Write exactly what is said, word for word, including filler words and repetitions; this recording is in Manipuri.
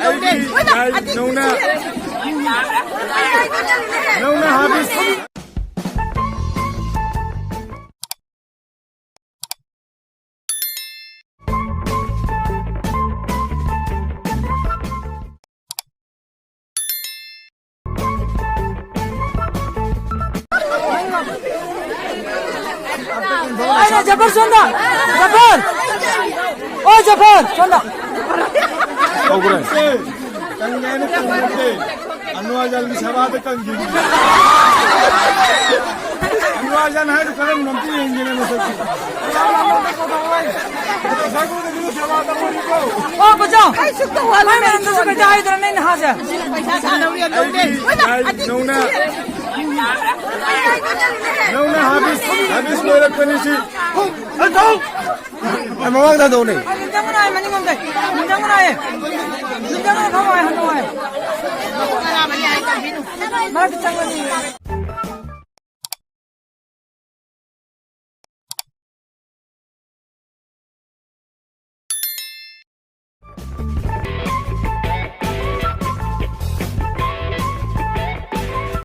ꯑꯩꯒꯤ ꯂꯥꯏ ꯅꯧꯅ, ꯅꯧꯅ ꯍꯥꯕꯤꯁ꯫ ꯑꯩꯅ ꯖꯐꯔ ꯁꯣꯝꯗ! ꯖꯐꯔ! ꯑꯣ ꯖꯐꯔ! ꯁꯣꯝꯗ! ꯀꯧꯕ꯭ꯔꯥ? ꯀꯪꯉꯦꯅ ꯀꯪꯕ ꯅꯠꯇꯦ꯫ ꯑꯅꯨ ꯑꯖꯥꯟꯒꯤ ꯁꯦꯕꯥꯗ ꯀꯪꯈꯤꯕꯅꯤ꯫ ꯑꯅꯨ ꯑꯖꯥꯟ ꯍꯥꯏꯗꯣ ꯀꯔꯝꯕꯅꯣ ꯑꯝꯇ ꯌꯦꯡꯒꯦꯅꯦ ꯃꯁꯛꯇꯣ꯫ ꯉꯁꯥꯏ ꯀꯣꯟꯗ ꯃꯤꯅ ꯁꯦꯕꯥ ꯇꯧꯔꯤꯀꯣ꯫ ꯑꯣ ꯕꯣꯆꯧ! ꯑꯩ ꯁꯨꯛꯇ ꯋꯥꯠꯂꯣꯏ꯫ ꯃꯥꯏ ꯃꯔꯝꯗꯁꯨ ꯀꯩꯗ ꯍꯥꯏꯗ꯭ꯔꯣ ꯅꯪ ꯅꯍꯥꯁꯦ? ꯄꯩꯁꯥ ꯊꯥꯗꯧꯔꯤ ꯑꯗꯨꯝꯗꯤ꯫ ꯑꯩꯒꯤ ꯂꯥꯏ ꯅꯧꯅ, ꯅꯧꯅ ꯍꯥꯕꯤꯁ, ꯍꯥꯕꯤꯁ ꯂꯣꯏꯔꯛꯄꯅꯤ ꯁꯤ꯫ ꯑꯩ ꯃꯃꯥꯡꯗ ꯍꯟꯗꯧꯅꯦ꯫ ꯅꯤꯡꯖꯪꯒꯅꯨ ꯍꯥꯏ, ꯃꯅꯤꯡꯂꯣꯝꯗ꯫ ꯅꯤꯡꯖꯪꯒꯅꯨ ꯍꯥꯏ꯫ ꯅꯤꯡꯖꯪꯒꯅꯨ, ꯐꯝꯃꯣ ꯍꯥꯏ, ꯍꯟꯗꯣꯛꯑꯣ ꯍꯥꯏ꯫ ꯃꯔꯛꯇ ꯆꯪꯒꯅꯤ꯫